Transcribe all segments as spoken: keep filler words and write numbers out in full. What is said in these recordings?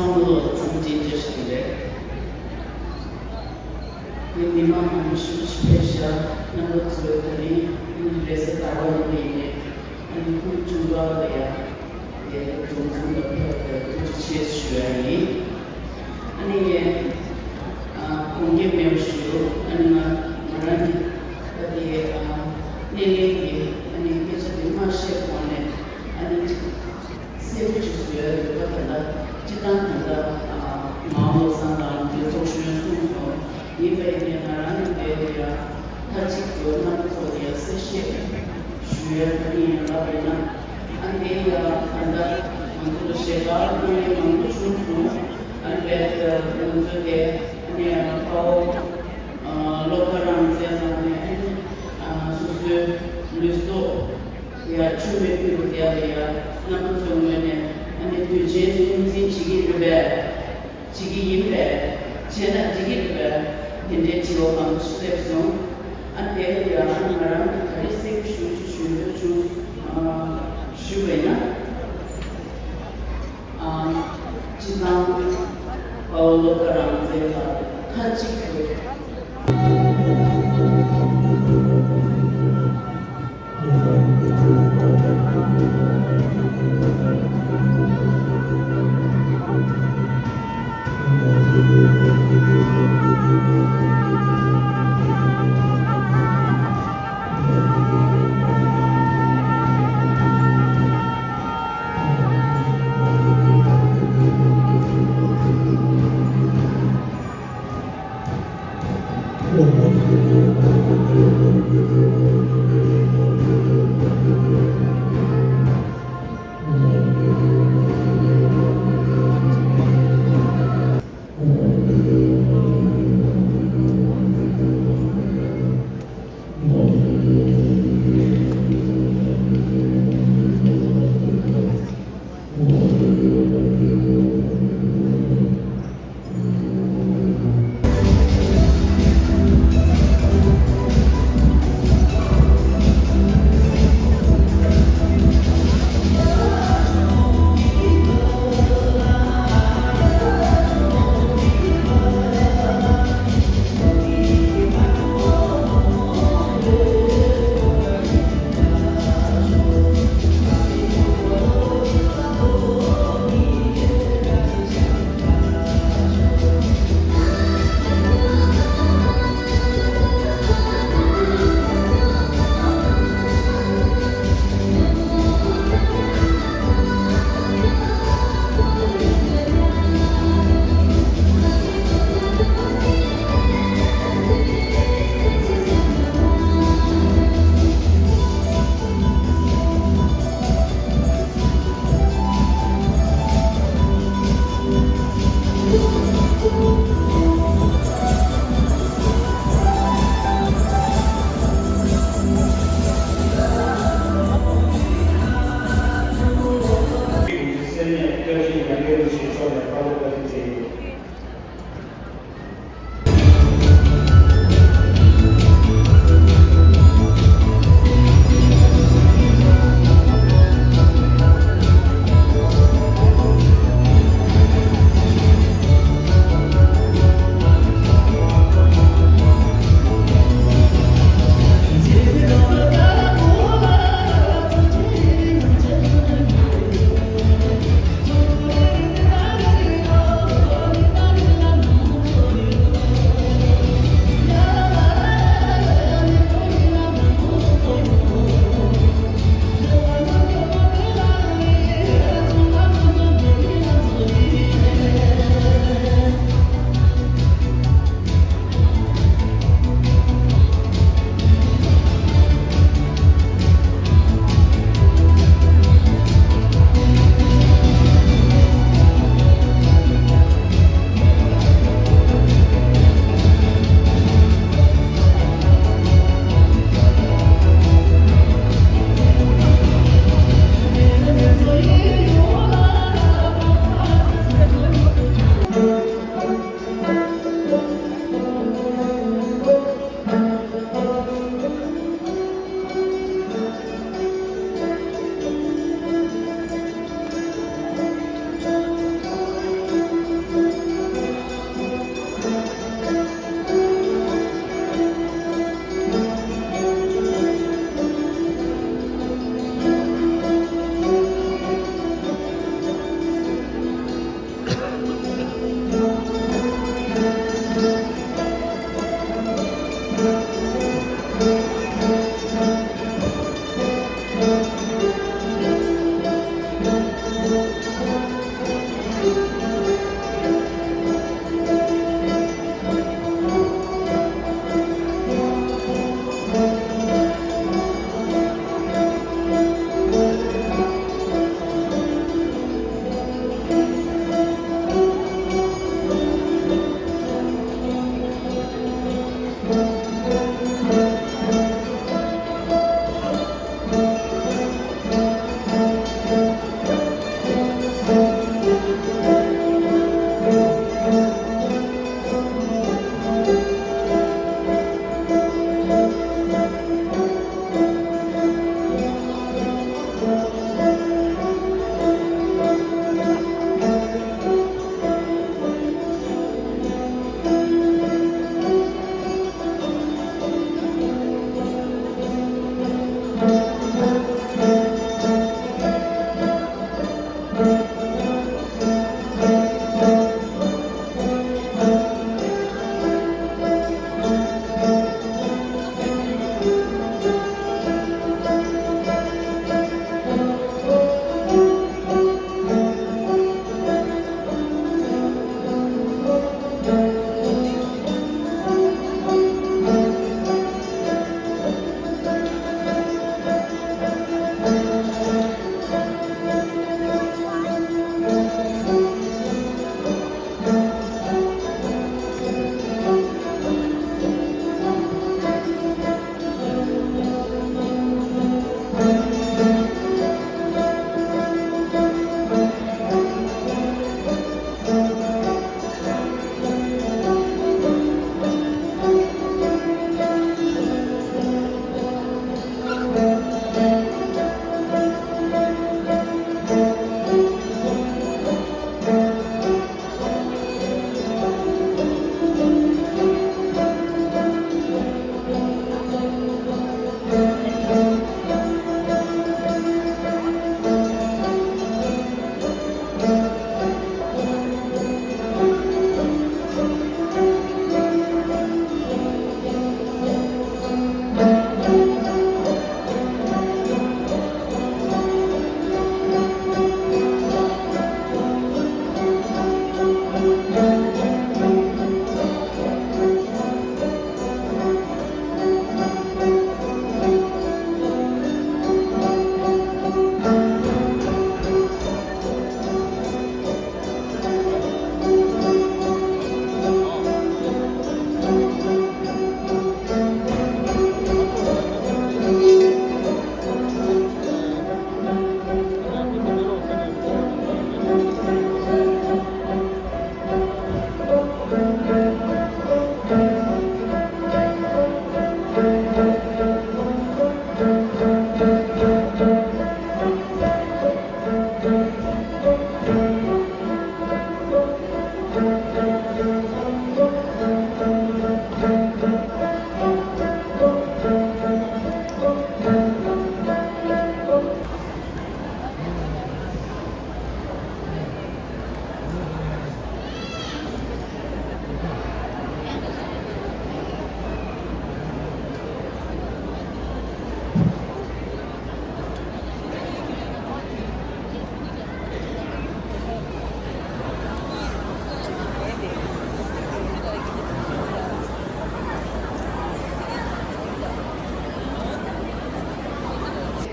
ཚང་མ་ལོ་ཚང་མ་བཀྲ་ཤིས་བདེ་ལེགས། ངའི་མི་མང་ནང་ནས་ཞུ་ཞུ་ཕེབས་ཤག་རྣམ་པ་ཚོས། ད་རིང་རེས་གཟའ་ཟླ་བ་ཡིན་པ་ཡིན་ནས། ཨ་ནི་སྐུ་ཕྲེང་བཅུ་པ་ལ་ཡ་དེ་འཛོམས་ཚང་ལ་ཕེབས་པར་ཐུགས་རྗེ་ཆེ་ཞུ་ཡ་ཡིན། ཨ་ནི་ཨ་དགོངས་འགལ་མེད་པ་ཞུ། ཨ་ནི་ང་ང་རང་གི་ད་དེ་ཨ་སྣེ་ལེན་གྱི་ཨ་ནི་སྐད་ཆ་དེ་མ་བཤད་གོང་ནས། ཨ་ནི་གཅིག་གསལ་པོ་ཅིག་བཟོ་ཡ་ཡོད་པ། ད་ལྟ་སྤྱི་བཏང་ད་ལྟ་ཨ་མ་འོངས་བློ་བཟང་དང་དེ་ཚོགས་གཞོན་གསུངས་སོང་། ཡིན་པ་ཡིན་ནའི་ང་རང་ནི་དེ་ལ་ཡ་མཐའ་གཅིག་ཏུ་རྣམ་པ་ཚོ་ལ་ཡ་གསལ་བཤད་ཞུ་ཡ་ད་ནི་ཡང་ལབ་ཡིན་ན། ཨ་ནི་དེ་ཡ་ད་ལྟ་ང་ཚོ་ལ་ཞལ་ལག་གནང་མཁན་མང་པོ་བྱུང་སོང་། ཨ་ནི་རྦད་དེ་ང་ཚོ་དེ་ཨ་ནི་ཡང་དཔའ་བོ་ཨ་བློ་དགའ་རང་བཙན་ལགས་ནས་ཨ་ནི་ཨ་སོ་སོའི་ལུས་སྲོག་ཡ་མཆོད་མེ་ཕུལ་བ་དེ་ལ་ཡ་རྣམ་པ་ཚོའི་ངོས་ནས་ཨ་ནི་དུས་ཆེན་སྲུང་བརྩི་བྱེད་ཀྱི་ཡོད་པས། བྱེད་ཀྱི་ཡིན་པས། བྱས་ན་འགྲིག་གི་རེད་པས། དེ་འདྲའི་དྲི་བ་མང་པོ་ཞིག་སླེབས་སོང་། ཨ་དེ་ཡང་ང་རང་གིས་ག་རེ་གསལ་པོ་ཞུ་ཞུ་འདོད་བྱུང་། ཨ་ཞུས་པ་ཡིན་ན། ཨ་སྤྱི་བཏང་དཔའ་བོ་བློ་དགའ་རང་བཙན་ལགས་མཐའ་གཅིག་ཏུ།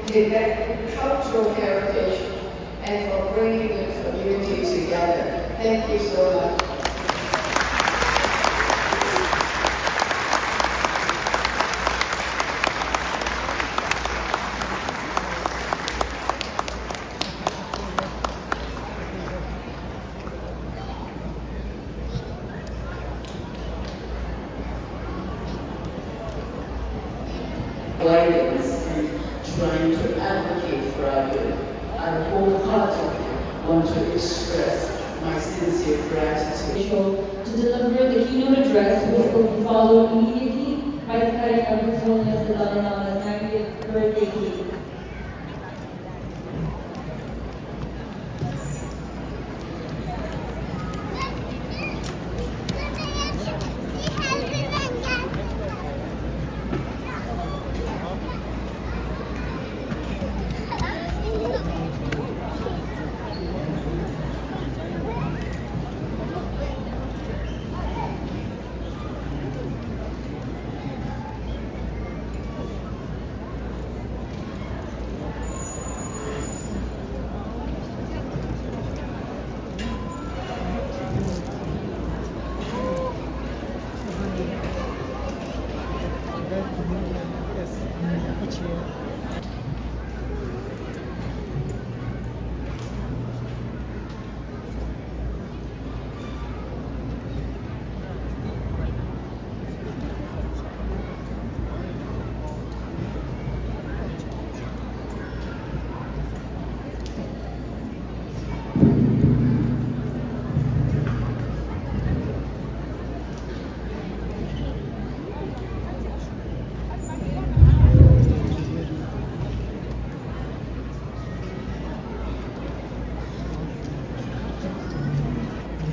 Tibetan cultural heritage and for bringing the community together. Thank you so much. Guidance and trying to advocate for our good. I wholeheartedly want to express my sincere gratitude. To deliver the keynote address, which will be followed immediately by the cutting of His Holiness the Dalai Lama's ninetieth birthday cake.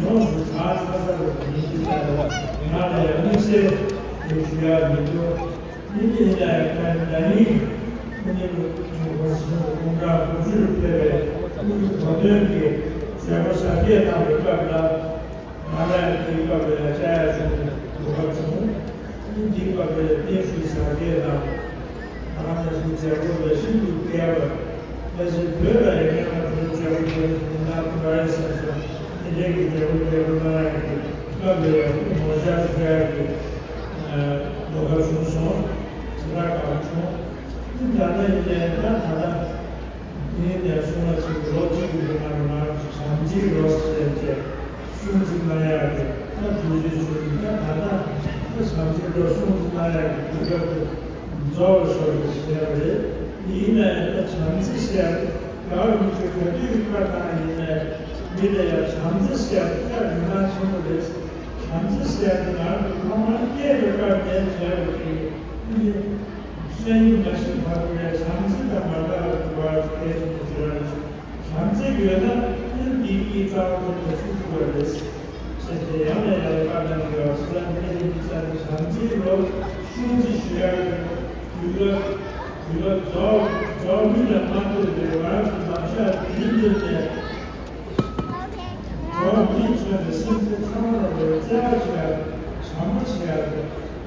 ཡོངས་སུ་གང་ཚ་ཚ་རུ་ཉིད་ཀྱི་ལྟ་བ་ང་ལ་ཡང་དམིགས་བསལ་དུ་ཞུ་ཡག་མི་འདུག་མི་འདི་ཡིན་ན་ཡང་ད་ནི་ད་ནི་ཁོ་ནི་ལོ་ཆུང་བ་ཞིག་ཏུ་དགུང་གྲངས་དགུ་བཅུར་ཕེབས་པའི་སྐུ་གོ་སྟོན་གྱི་མཛད་སྒོ་གཟབ་རྒྱས་གནང་བའི་སྐབས་ལ། ང་ལ་དེའི་སྐབས་ལ་བཅར་ཡག་བྱུང་འདུག་པ་བྱུང་། དེའི་སྐབས་ལ་བརྟན་བཞུགས་གཟབ་རྒྱས་དང་། ད་ག་ནང་བཞིན་མཛད་སྒོ་ལ་ཤིན་ཏུ་མཁས་པ། ད་ཅི་བོད་ལ་ཡང་སྔོན་མ་དེ་མཛད་སྒོ་དེ་ཡིན་ན་ཐུགས་རེ་བསམ་སོང་། དེ་འདྲའི་གི་མཛད་སྒོ་མཛད་སྒོ་གནང་ཡག་གི་སྐབས་ལ་ཡང་ངོ་བཅར་ཞུ་ཡག་གི་ལོ་ཁ་བྱུང་སོང་། ཞེ་དྲག་དགའ་པོ་བྱུང་། དེ་ད་ལྟ་ཡིན་ནའི་ད་ད་ལྟ། དེ་ནས་སོང་ན་ཅིག་ལོ་གཅིག་གི་རིང་ལ་ང་བྱམས་བརྩེའི་ལོ་ཟེར་ཏེ་སྲུང་བརྩི་གནང་ཡག་གི་ད་དུས་ཚོད་བྱུང་ནས་ད་ད་ལྟ་ད་བྱམས་བརྩེའི་ལོ་སྲུང་བརྩི་གནང་ཡག་གི་དུས་སྐབས་དེ་རྫོགས་པའི་ཞོར་དུ་བྱས་པ་རེད། ཡིན་ན་ཡང་ད་བྱམས་བརྩེ་ཟེར་ཡག་དེ་ག་བ་མི་ཆོས་ག་དུས་ཀྱི་བཀའ་གནང་ཡིན་ནའི་མི་ལ་ཡང་བྱམས་བརྩེ་ཟེར་ཡག་དེ་ད་རིན་ཐང་ཆེན་པོ་རེད། བྱམས་བརྩེ་ཟེར་ཡག་དེ་ང་ཚོ་ཐོག་མར་སྐྱེས་པའི་སྐབས་ནས་བྱས་པ་དེ་ཡིན། སེམས་ཉིད་མ་ཤེས་བར་དུ་ཡང་བྱམས་བརྩེ་དང་མ་འདྲ་བར་དུ་སྐད་ཅིག་ཏུ་ཟེར་བ་ནི། བྱམས་བརྩེ་ཡོད་ན་ནི་བདེ་སྐྱིད་རྩ་བ་ཉིད་དུ་ཤུགས་ཆུ་བ་རེད། ཟེར་ཏེ་ཡང་ནས་ཡང་བཀའ་གནང་གི་ཡོད། སེམས་ཉིད་ཀྱི་རྩ་ནི་བྱམས་བརྩེའི་ལོ་སྲུང་བརྩི་ཞུ་ཡག་གི་དུས་སྐབས་དུས་སྐབས་རྫོགས་རྫོགས་མི་ལ་མ་ལྟོས་པའི་བར་དུ་ནམ་ཞག་དུས་འདིར་ནས། འགྲོ་བ་མིས་མཚོན་པའི་སེམས་ཅན་ཚང་མ་ལ་བརྩེ་བ་བྱེད་ཡག་བྱམས་པ་བྱེད་ཡག་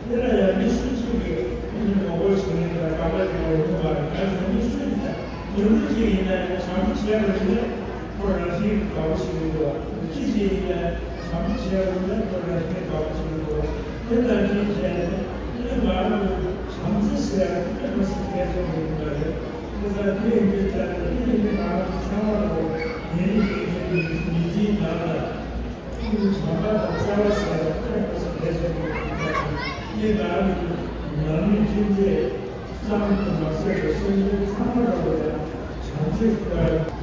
དེ་ལ་ཡང་མི་སུ་གཅིག་གིས་མི་ནི་ངོ་རྒོལ་བྱེད་མཁན་དང་དགག་པ་བྱེད་མཁན་ཡོང་གི་མ་རེད། གང་ཡིན་ན་མི་སུ་ཡིན་ན་ཉུང་ཉུང་ཅིག་ཡིན་ན་ཡང་བྱམས་པ་བྱས་པ་ཡིན་ན་ཁོ་རང་བཞིན་གྱིས་དགའ་པོ་བྱེད་ཀྱི་འདུག་ཁྱི་ཅིག་ཡིན་ན་ཡང་བྱམས་པ་བྱས་པ་ཡིན་ན་ཁོ་རང་བཞིན་གྱིས་དགའ་པོ་བྱེད་ཀྱི་འདུག་དེ་ནང་བཞིན་བྱས་ནས་མི་ནི་ང་རང་ཚོ་བྱམས་བརྩེ་ཟེར་ཡག་དེ་མི་སུ་གལ་ཆེན་པོ་ཡིན་པ་རེད། དེ་ཙང་དེ་ཡིན་དུས་ཙང་དེ་ཡིན་དུས་ང་རང་ཚོ་ཚང་མ་ལ་ངོ་ཉིན་རེ་ཉིན་བཞིན་མི་ཚེའི་ནང་ལ། ཀུན་བྱམས་པ་དང་བརྩེ་བ་ཟེར་བ་ཐོན་པ་ཞིག་རེད་ཟེར་གྱི་ཡོད་ཀྱང་། ངས་ང་རང་གི་ནང་མི་ཁྱིམ་མཚེས་གཙང་དུ་མ་ཟད་པའི་སེམས་ཅན་ཚང་མ་ལ་ཡང་བྱམས་བརྩེ་དང་།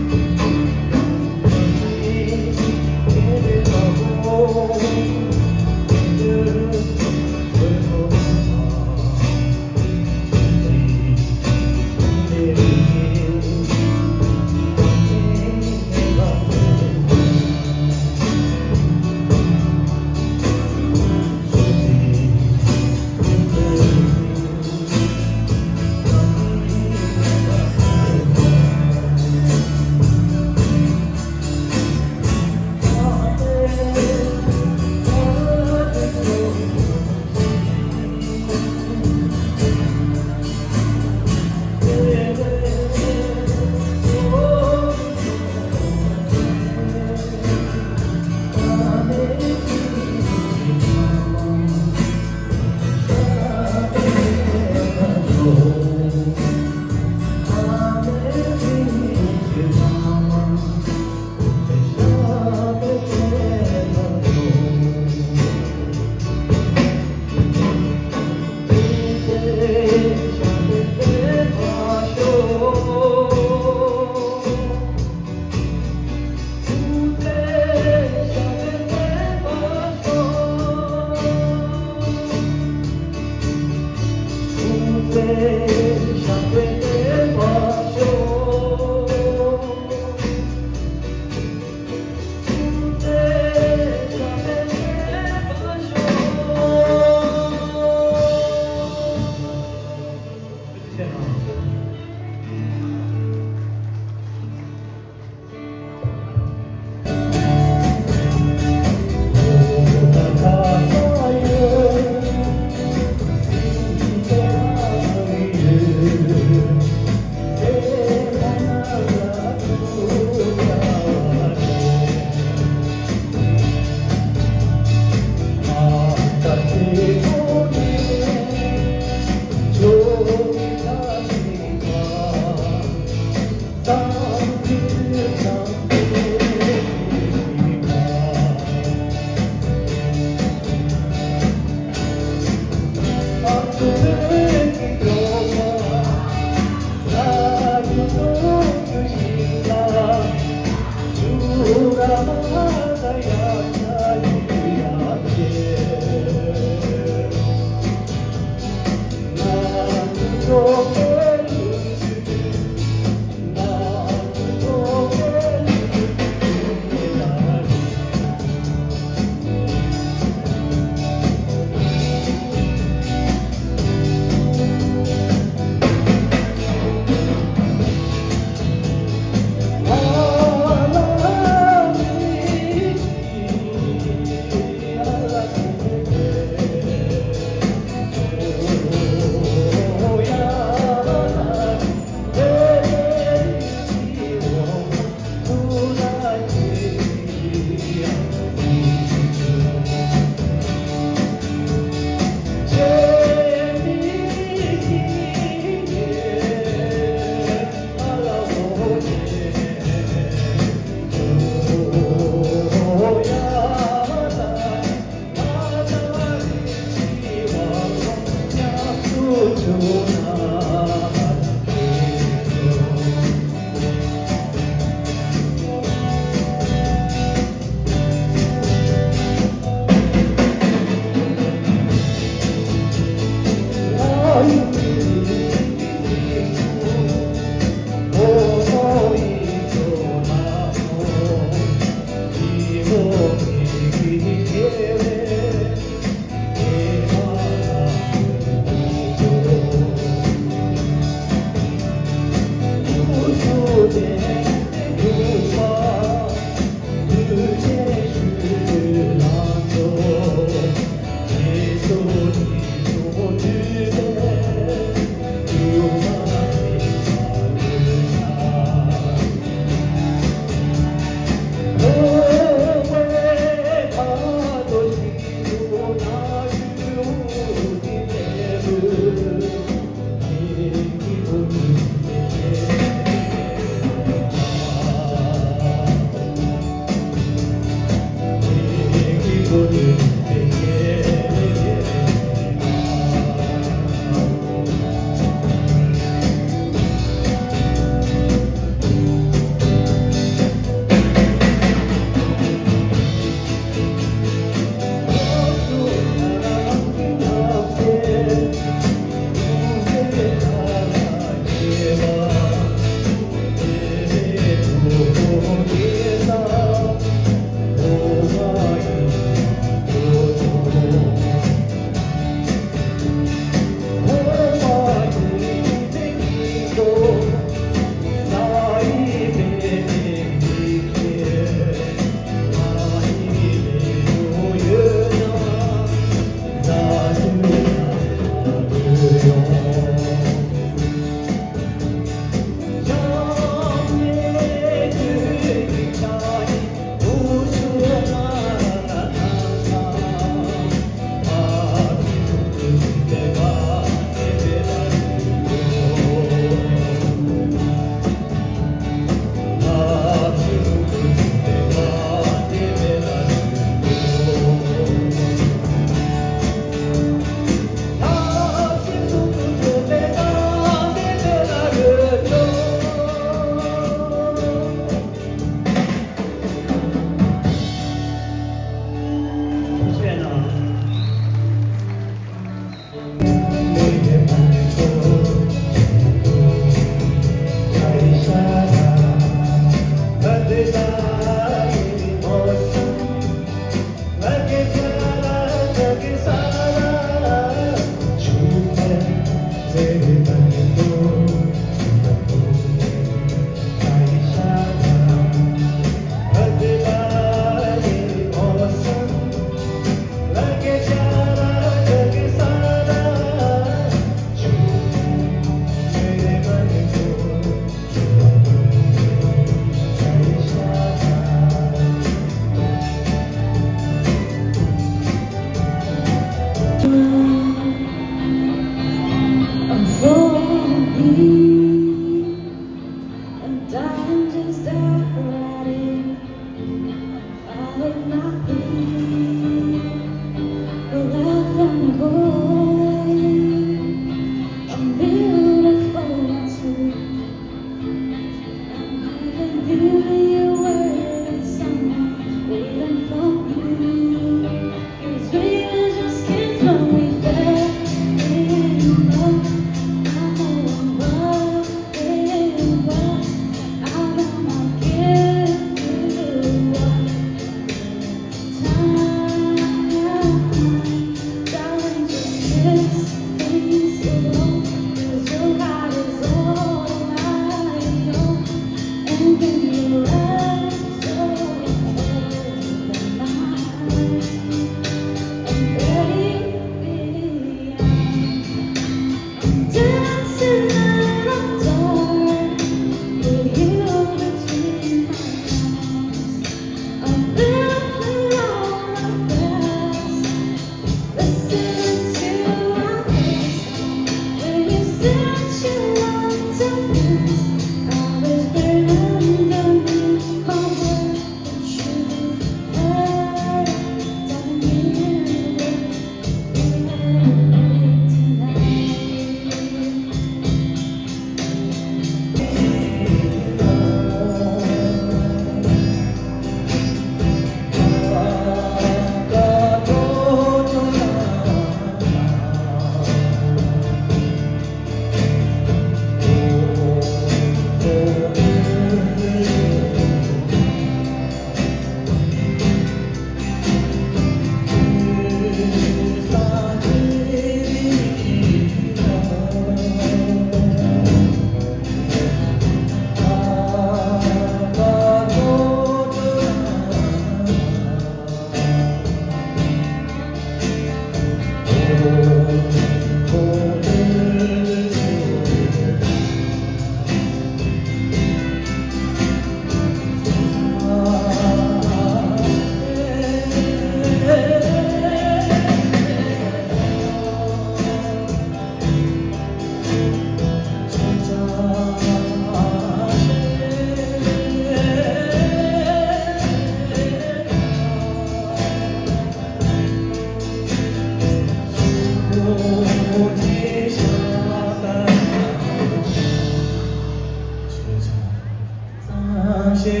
ཐུགས་རྗེ་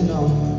གནང་།